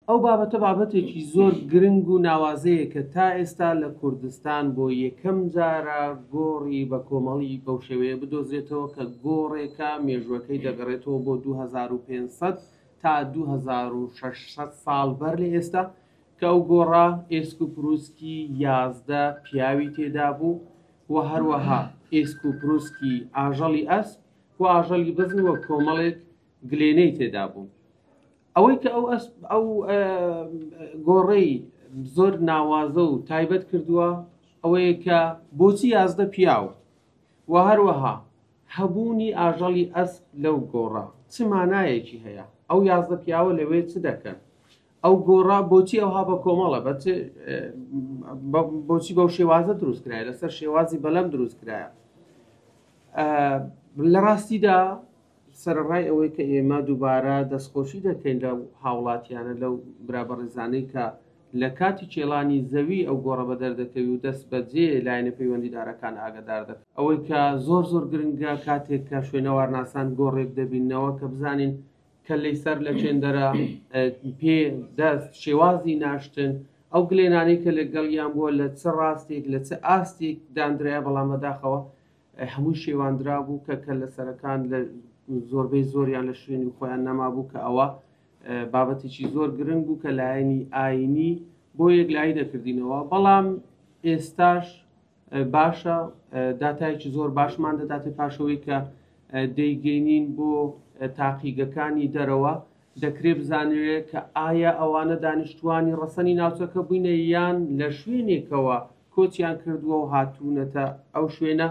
ئەو بابەتە بابەتێکی زۆر گرنگ و ناوازەیە کە تا ئێستا لە کوردستان بۆ یەکەم جارە گۆڕی بە کۆمەڵی بەو شێوەیە بدۆزرێتەوە کە گۆڕێکە مێژووەکەی دەگەڕێتەوە بۆ 2500 تا 2600 ساڵ بەر لە ئێستا کە ئەو گۆڕە ئێسک و پروسکی 11 پیاوی تێدا بوو و هەروەها ئێسک و پروسکی ئاژەڵی ئەسپ و ئاژەڵی بزن و کۆمەڵێک گلێنەی تێدا بوو. ئەوەی کە ئەو ئەسپ ئەو گۆڕەی زۆر ناوازە و تایبەت کردووە ئەوەیە کە بۆچی 11 پیاو و هەروەها هەبوونی ئاژەڵی ئەسپ لەو گۆڕە چ مانایەکی هەیە ئەو 11 پیاوە لەوێ چ دەکەن ئەو گۆڕە بۆچی ئەوها بە کۆمەڵە بە بۆچی بەو شێوازە دروست کرایە لەسەر شێوازی بەلەم دروست کرایە لە ڕاستیدا سەرەڕای ئەوەی کە ئێمە دووبارە دەستخۆشی دەکەین لەو هاوڵاتیانە لەو برا بەڕێزانەی کە لە کاتی کێڵانی زەوی ئەو گۆڕە بەدەر دەکەوی و دەست بەجێ لایەنە پەیوەندیدارەکان ئاگادار دەکەن. ئەوەی کە زۆر زۆر گرنگە کاتێک کە شوێنەوارناسان گۆڕێک دەبیننەوە کە بزانین کەللەی سەر لە چێندەرە، پێ، دەست، شێوازی ناشتن، ئەو گلێنانەی کە لەگەڵیان بووە لە چ ڕاستێک لە چ ئاستێک داندرایە بەڵام بەداخەوە هەمووی شێواندرابوو کە کەللەسەرەکان لە زۆربەی زۆریان لە شوێنی خۆیان نەمابوو کە ئەوە بابەتێکی زۆر گرنگ بوو کە لایەنی ئاینی بۆ یەکلایی دەکردینەوە بەڵام ئێستاش باشە داتایەکی زۆر باشمان دەداتێ پاشەوەی کە دەیگەینین بۆ تاقیگەکانی دەرەوە دەکرێت بزانرێت کە ئایا ئەوانە دانیشتوانی ڕەسەنی ناوچەکە بووینە یان لە شوێنێکەوە کۆچیان کردووە و هاتوونەتە ئەو شوێنە.